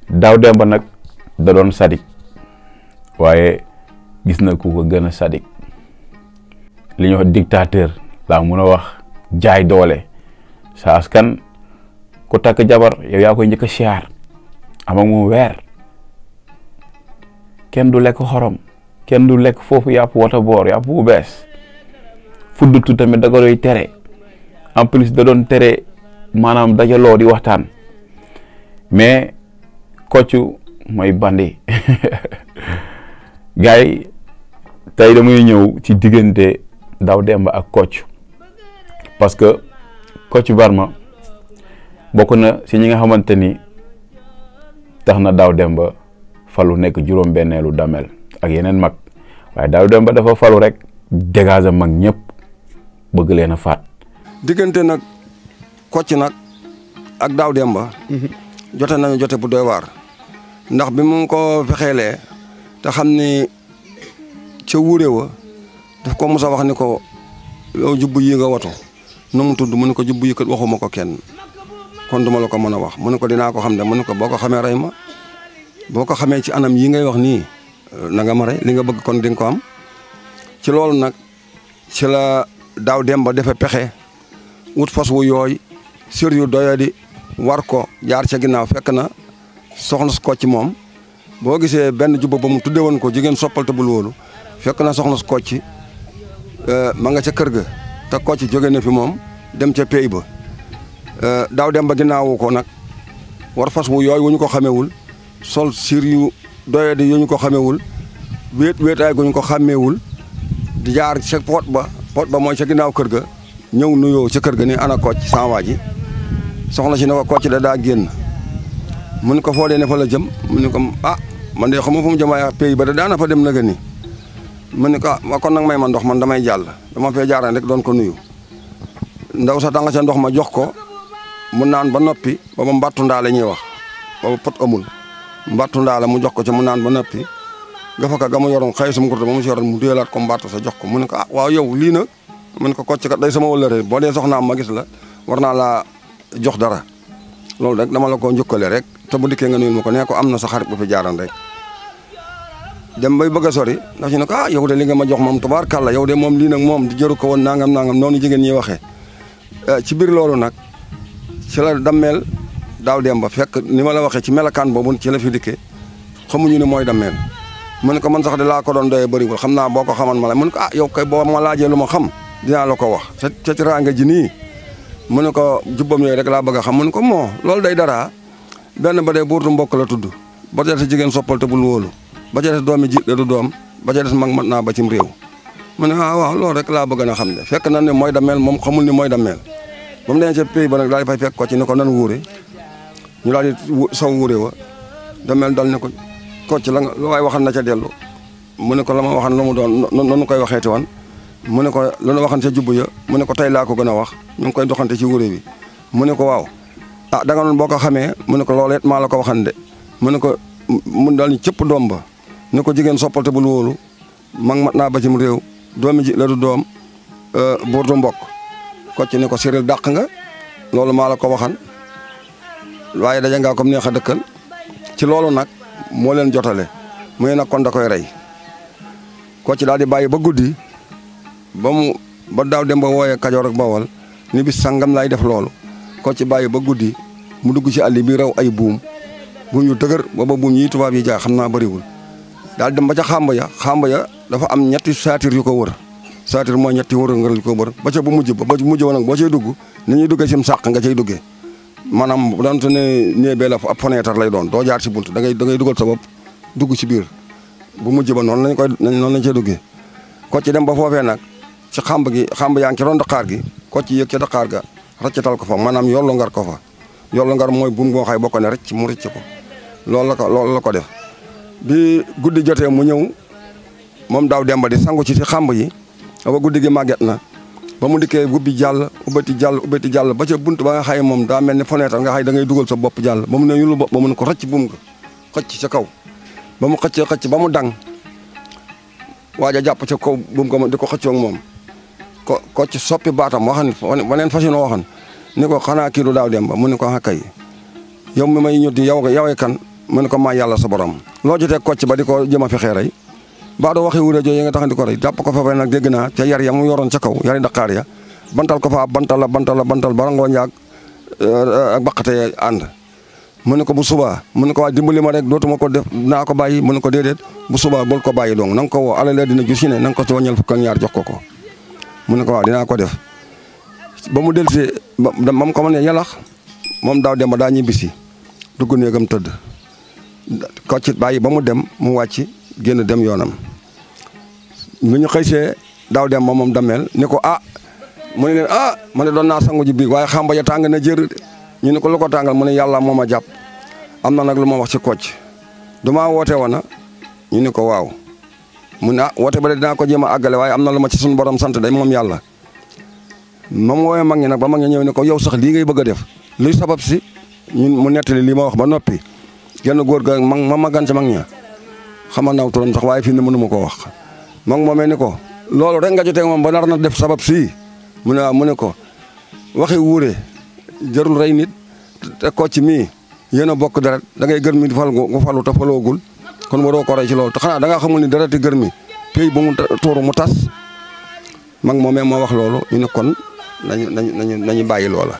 Daw Demba nag da doon sadik waaye gis na ku ko gën a sadik li ñuy wax dictateur laa mun a wax jaay doole sa askan ku takk jabar yow yaa koy njëkk a siyaar am ak moom weer kenn du lekk xorom kenn du lekk foofu yàpp wata boor yàpp bu bees fuddutu tamit da ko doy tere en plus da doon tere maanaam dajaloo di waxtaan mais Kocc mooy bandi gars yi tey damay ñëw ci diggante Daw Demba ak Kocc parce que Kocc Barma bokk na si ñi nga xamante ni tax na Daw Demba falu nekk juróom-benneelu Damel ak yeneen mag waaye Daw Demba dafa falu rek dégager mag ñëpp bëgg leen a faat. diggante nag Kocc nag ak Daw Demba. jote nañu jote bu doy waar. ndax bi mu ko fexeelee te xam ni ca wuure wa daf ko mos a wax ni ko yow jubbu yi nga watu nu mu tudd mu ne ko jubbu yi kat waxuma ko kenn kon duma la ko mën a wax mu ne ko dinaa ko xam de mu ne ko boo ko xamee rey ma boo ko xamee ci anam yi ngay wax nii na nga ma rey li nga bëgg kon di nga ko am ci loolu nag ci la Daw Demba defe pexe wut fas wu yooy sër yu doyadi war ko jaar ca ginnaaw fekk na soxna su Kocc moom boo gisee benn jubba ba mu tudde woon ko jigéen soppal te bul wóolu fekk na soxna su Kocc ma nga ca kër ga te Kocc jóge na fi moom dem ca pey ba Daw Demba ginnaawu ko nag war fas wu yooyu wu ñu ko xamewul sol sir yu doyadi yu ñu ko xamewul wéetaay gu ñu ko xàmmeewul di jaar ca pot ba mooy ca ginnaaw kër ga ñëw nuyoo ca kër ga ni ana Kocc sama waa ji soxna si ne ko Kocc da daa génn mu ne ko foo dee ne fa la jëm mu ne ko man de xam nga fu mu jëm waaye pays ba da daana fa dem na ni mu ne ko kon nag may ma ndox man damay jàll dama fee jaaraan rek doon ko nuyu ndaw sa tanga ca ndox ma jox ko mu naan ba noppi ba mu mbattu ndaa la ñuy wax booba pot amul mbattu ndaa la mu jox ko ca mu naan ba noppi gafaka ga mu yoroon xëy sum kurta ba mu si yoroon mu déelaat ko mbattu sa jox ko mu ne ko waaw yow lii nag mu ne ko Kocc kat day sama wëllëre boo dee soxnaam ma gis la war naa laa jox dara loolu rek dama la ko njukkale rek te bu dikkee nga nuyul ma ko nee ko am na sa xarit bu fi jaaran rek dem bay bëgg a sori ndax ñu ne ko yow de li nga ma jox moom tubaarkàlla yow de moom lii nag moom di jëru ko woon nangam noonu jigéen ñi waxee ci biir loolu nag ci la dammeel Daw Demba fekk ni ma la waxee ci melakaan boobu ci la fi dikkee xamuñu ne mooy dammeel mu ne ko man sax de laa ko doon doyee bëriwul xam naa boo ko xaman ma la mu ne ko yow kay boo ma laajee lu ma xam dinaa la ko wax ca teraanga ji nii mu ne ko jubbam yooyu rek laa bëgg a xam mu ne ko moo loolu day dara benn ba dee buurtu mbokk la tudd ba ca des jigéen soppal te bul wóolu ba ca des doomi ji du doom ba ca des mag mat naa ba cim réew mu ne waaw loolu rek laa bëgg na xam de fekk na ne mooy dammeel moom xamul ni mooy dammeel ba mu nee ca pays ba nag daal di fay fekk Kocc ni ko nan wuure ñu daal di saw wuure wa dammeel dal ne ko Kocc la nga lu waay waxan na ca dellu mu ne ko la ma waxan lu mu doon noonu koy waxeeti woon mu ne ko lu nu waxan ca jubbu ya mu ne ko tey laa ko gën a wax ñu ngi koy doxante ci wuure bi mu ne ko waaw da nga noon boo ko xamee mu ne ko loolu it maa la ko waxan de mu ne ko mun daal ñu cëpp doom ba ne ko jigéen soppalte bul wóolu mag mat naa ba cim réew doomi ji la du doom buur du mbokk Kocc ne ko siril dàq nga loolu maa la ko waxan waaye daja ngaa comme neex a dëkkal ci loolu nag moo leen jotale muy nag kon da koy rey Kocc daal di bàyyi ba guddi ba Daw Demba wooyee Kajoor ak Bawol ni bis sangam lay def loolu Kocc bàyyi ba guddi mu dugg ci àll bi raw ay buum yu dëgër booba buum yi tubaab yi jaay xam naa bëriwul daal dem ba ca xàmb ya dafa am ñetti saatir yu ko wër saatir mooy ñetti wër nga yu ko wër ba ca bu mujj ba nag boo cay dugg ni ñuy duggee sim sàq nga cay duggee maanaam bu doon te ne nee bee la ab fenêtre lay doon doo jaar ci bunt da ngay dugal sa bopp dugg ci biir bu mujj ba noonu lañ cay duggee Kocc dem ba foofee nag ci xàmb yaa ngi ci ron daqaar gi Kocc yëg ca daqaar ga raccatal ko fa maanaam yollu ngar ko fa yollu ngar mooy buum goo xay boo ko ne rëcc mu rëcc ko loolu la ko def bi guddi jotee mu ñëw moom Daw Demba di sangu ci xàmb yi ba guddi gi màgget na ba mu dikkee ubbi jàll ubbati jàll ba ca bunt ba nga xay moom daa mel ni fenêtre nga xay da ngay dugal sa bopp jàll ba mu ne yulu bopp ba mu ne ko rëcc buum nga xëcc ca kaw ba mu xëcc ba mu dang waaja jàpp ca kaw buum nga di ko xëccoo ak moom Kocc soppi baatam waxan waneen façon waxan ni ko xanaa kii du Daw Demba mu ne ko kay yow mi may ñuti yow kan mu ne ko maa yàlla sa borom loo jotee kocc ba di ko jëm a fexee rey baa doo waxi wuré jooju nga tax di ko rey jàpp ko fa ba nag dégg naa ca yar ya mu yoroon ca kaw yari daqaar ya bantal ko fa bantal bara ngoo ñaag ak baqate ànd mu ne ko bu subaa mu ne ko waa dimbali ma rek dootuma ko def naa ko bàyyi mu ne ko déedéet bu subaa bul ko bàyyi dong na nga ko woo alal dina ju si ne na nga ko ci wàññal fukk ak ñaar jox ko mu ne ko waaw dinaa ko def ba mu dellusee ba mu ko mën ne yalax moom daaw dem ba daa ñibbisi dugg néegam tëdd kocc bàyyi ba mu dem mu wàcc génn dem yoonam bu ñu xëysee daaw dem ba moom dameel ni ko mu ne leen ma ne doon naa sangu ji biig waaye xamba ja tàng na jër ñu ne ko lu ko tàngal mu ne yàlla moo ma jàpp am na nag lu ma wax ci kocc damaa woote woon ñu ne ko waaw mu ne woote ba de dinaa ko jéem a àggale waaye am na lu ma ci suñu borom sant day moom yàlla moom woowee mag ñi nag ba mag ñi ñëw ne ko yow sax lii ngay bëgg a def luy sabab si ñun mu nettali lii ma wax ba noppi genn góor ga ma magan ca mag ña xamal naw turam sax waaye fii ne mënu ma koo wax mag moomee ni ko loolu rek nga jotee moom ba nar na def sabab sii mu ne waaw mu ne ko waxi wuure jarul rey nit te kocc mii yéen a bokk deret da ngay gër mi di fal gu falu te faloogul kon waroo ko rey ci loolu te xanaa da ngaa xamul ni dereti gër mi pays bu mu tuuru mu tas mag moomee moo wax loolu ñu ne kon nañu bàyyi loola